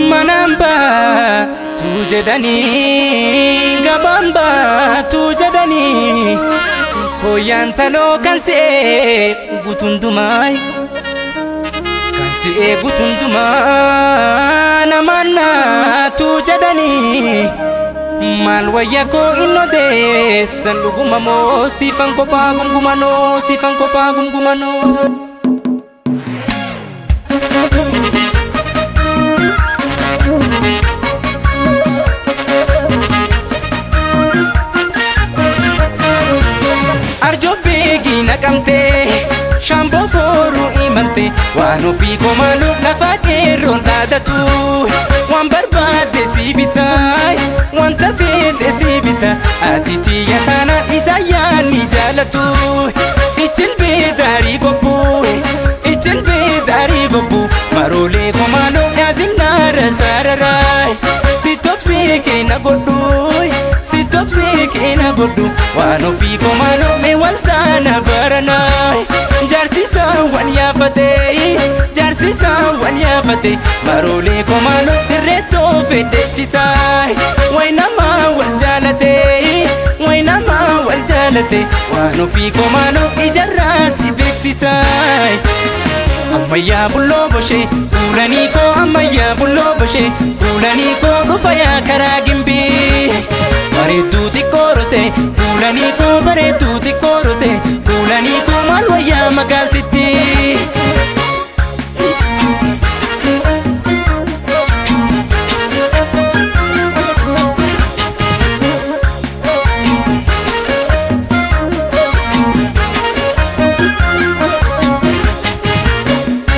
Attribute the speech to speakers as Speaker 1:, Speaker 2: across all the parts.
Speaker 1: Manaan baatu jedhanii, gabaan baatu jedhanii, koyyaan taloo kan si'ee gutundumaay, kan si'ee gutundumaa namaan naatu jedhanii. Maal wayya koo inni odeessan dhuguma moo siifan kophaa gungumanoo, siifan kophaa gungumanoo. Arjoof beekii naqamtee shaamboo fooruu imalte, waan ofii komaalu lafa qeerroon dhaadatu. Waan barbaadde si bitaa, wanta feete si bita, ati tiyya taana isa yaadni jaalatu. Ichilbee daarii gobbuu, ichilbee daarii gobbuu, maroolee komaaloo yaasinnaara saararaa. Si tobsee keena godhu, si tobsee keena godhu, waan ofii komaaloo mee waltaana baranaa. Jaarsisaa waan yaafatee, jaarsisaa waan yaafate, maroolee komaaloo dirreettoo fedhechisaa. Wayi namaa wal jaalatee, wayi namaa wal jaalate, waan ofii komaaloo ijarraatti beeksisaa. Ammayyaa bulloo boshee kuulanii koo, ammayyaa bulloo boshee kuulanii koo, dhufa yaa karaa gimbii. Bareedduu xiqqoo rosee kuulanii koo, bareedduu xiqqoo rosee kuulanii koo, maal wayyaa magaaltitti.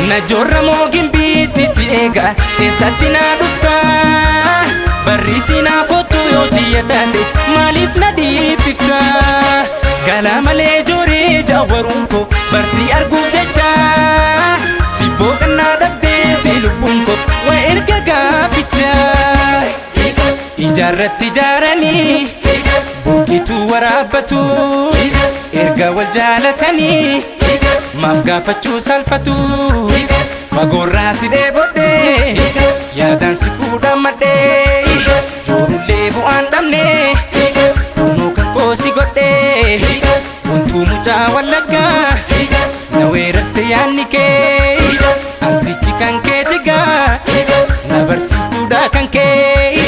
Speaker 1: Najoorra moo gimbiitti si eega, eessatti naa dhufta? Barri siinaa kottu yoo tiyya taate, maaliif na dhiibbifta? Galaa malee jooree jaawwaruun koo barsii arguuf jecha, si booqannaa dhabdeetti lubbuun koo waa erga gaaficha. Ijaarratti ijaaranii burqituu waraabbatu, erga wal jaalatanii maaf gaafachuu salphatu? Fagoorraa si dheebodhee, yaadaan si kuudhamadhee, joorullee bu'aan dhabne, kunoo kan koo si godhee. Wantuu mucaa Wallaggaa na weerarte, yaadni kee ansichi kan kee tigaa na barsiistuudha kan kee.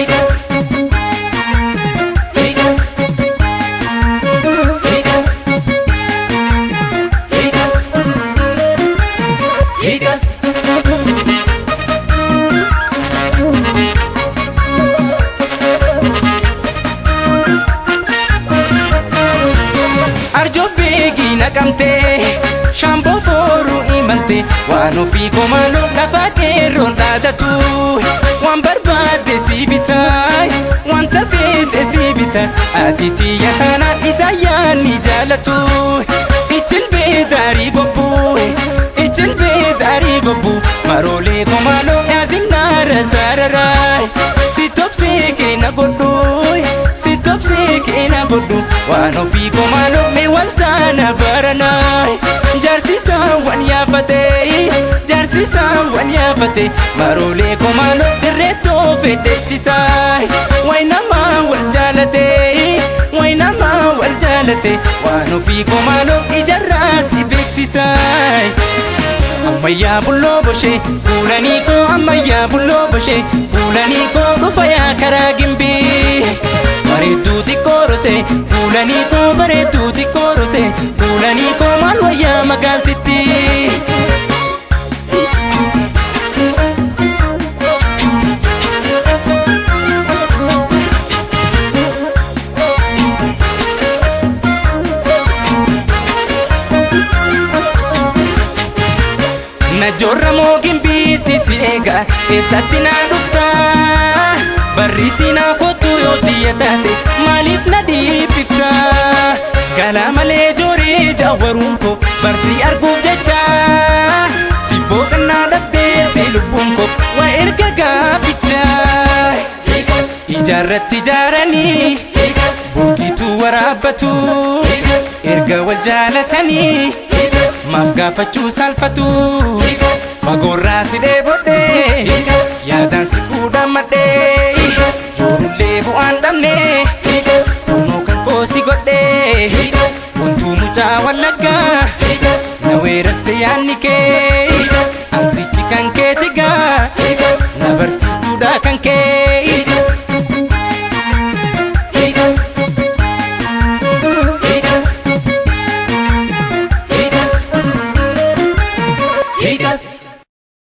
Speaker 1: Arjoof beekii naqamtee shaamboo fooruu imalte, waan ofii komaaloo lafa qeerroon dhaadatu. Waan barbaadde si bitaa, wanta feete si bita, ati tiyya taanaan isa yaadni jaalatu. Ichilbee daarii gobbuu, ichilbee daarii gobbuu, maroolee komaaloo yaasinnaara saararaa. Si tobsee keena godhu, si tobsee keena godhu, waan ofii komaaloo mee waltaana baranaa. Jaarsisaa waan yaafatee, jaarsisaa waan yaafate, maroolee komaaloo dirreettoo fedhechisaa. Wayi namaa wal jaalatee, wayi namaa wal jaalate, waan ofii komaaloo ijarraatti beeksisaa. Ammayyaa bulloo boshee kuulanii koo, ammayyaa bulloo boshee kuulanii koo, dhufa yaa karaa gimbii. Bareedduu xiqqoo rosee kuulanii koo, bareedduu xiqqoo rosee kuulanii koo, maal wayyaa magaaltitti. Najoorra moo gimbiitti si eega, eessatti naa dhufta? Barri siinaa kottu yoo tiyya taate, maaliif na dhiibbifta? Galaa malee jooree jaawwaruun koo barsii arguuf jecha, si booqannaa dhabdeetti lubbuun koo waa erga gaaficha. Ijaarratti ijaaranii burqituu waraabbatu, erga wal jaalatanii maaf gaafachuu salphatu? Fagoorraa si dheebodhee, yaadaan si kuudhamadhee, joorullee bu'aan dhabnee, kunoo kan koo si godhee. Wantuu mucaa Wallaggaa na weerarte yaadni kee, ansichi kan kee tigaa na barsiistuudha kan kee.